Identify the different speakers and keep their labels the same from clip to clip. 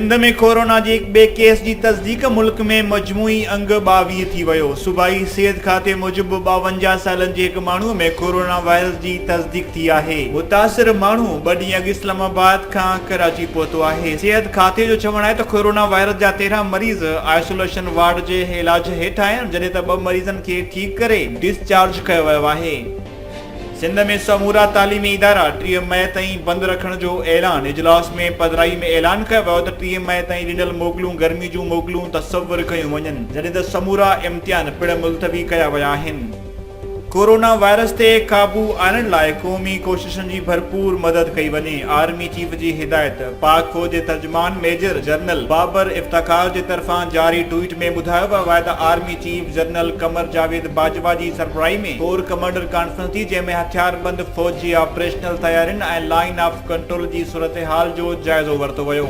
Speaker 1: Sindh ۾ corona جي هڪ ٻئي ڪيس جي تصديق، ملڪ ۾ مجموعي انگ 22 ٿي ويو. صوبائي صحت کاتي موجب 52 سالن جي هڪ ماڻهو ۾ ڪورونا وائرس جي تصديق ٿي آهي. متاثر ماڻهو ٻه ڏينهن اڳ اسلام آباد کان ڪراچي پهتو آهي. صحت کاتي جو چوڻ آهي ته ڪورونا وائرس جا 13 مريض آئسوليشن وارڊ جي علاج هيٺ آهن، جڏهن ته ٻه مريضن کي ٺيڪ ڪري ڊسچارج ڪيو ويو آهي. سنڌ ۾ سمورا تعليمي ادارا 30 مئي تائين بند رکڻ جو اعلان، اجلاس ۾ پڌرائي ۾ اعلان ڪيو ويو ته 30 مئي تائين ڏنل موڪلون گرمي جون موڪلون تصور ڪيون وڃن، جڏهن ته سمورا امتحان پڻ ملتوي ڪيا ويا آهن. ڪورونا وائرس تي قابو آڻڻ لاء قومي ڪوششن جي ڀرپور مدد ڪئي وڃي، آرمي چيف جي هدايت، پاڪ فوج جي ترجمان ميجر جنرل بابر افتخار جي طرفان جاري ٽوئيٽ ۾ ٻڌايو ويو آهي ته army chief general Qamar Javed Bajwa جي سربراهي ۾ ڪور ڪمانڊر ڪانفرنس ٿي جنهن ۾ هٿياربند فوج جي آپريشنل تيارين ۽ لائين آف ڪنٽرول جي صورتحال جو جائزو ورتو ويو.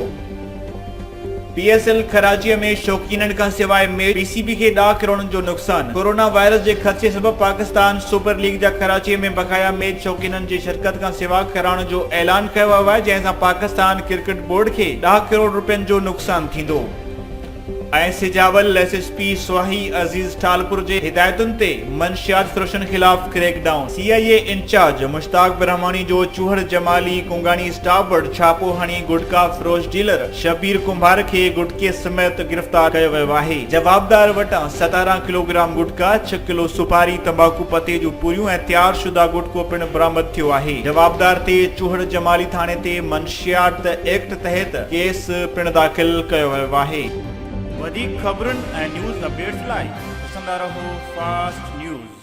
Speaker 1: پي ايس ايل ڪراچي ۾ شوقينن کان سواء ميچ، پي سي بي کي ڏهه ڪروڙن جو نقصان، ڪورونا وائرس جي خدشي سبب پاڪستان سپر ليگ جا ڪراچي ۾ بقايا ميچ شوقينن جي شرڪت کان سواء ڪرائڻ جو اعلان ڪيو ويو آهي جنهن سان پاڪستان ڪرڪيٽ بورڊ کي ڏهه ڪروڙ رپين جو نقصان ٿيندو. ۽ Sujawal S S P Sohi Aziz Talpur جي هدايتن تي منشيات فروشن خلاف crackdown, C I A incharge Mushtaq Brahmani جو چوهڙ جمالي ڪونگاڻي اسٽاپ وٽ ڇاپو هڻي گٽڪا فروش ڊيلر شبير ڪنڀار کي گٽڪي سميت گرفتار ڪيو ويو آهي، جوابدار وٽان 17 ڪلوگرام گٽڪا، ڇهه ڪلو سوپاري، تمباڪو پتي جون پوريون ۽ تيار شده گٽڪو پڻ برآمد ٿيو آهي، جوابدار تي چوهڙ جمالي ٿاڻي تي منشيات ايڪٽ تحت ڪيس پڻ داخل ڪيو ويو آهي.
Speaker 2: وڌيڪ خبرن ۽ نيوز اپڊيٽس لاء ڏسندا رهو فاسٽ نيوز.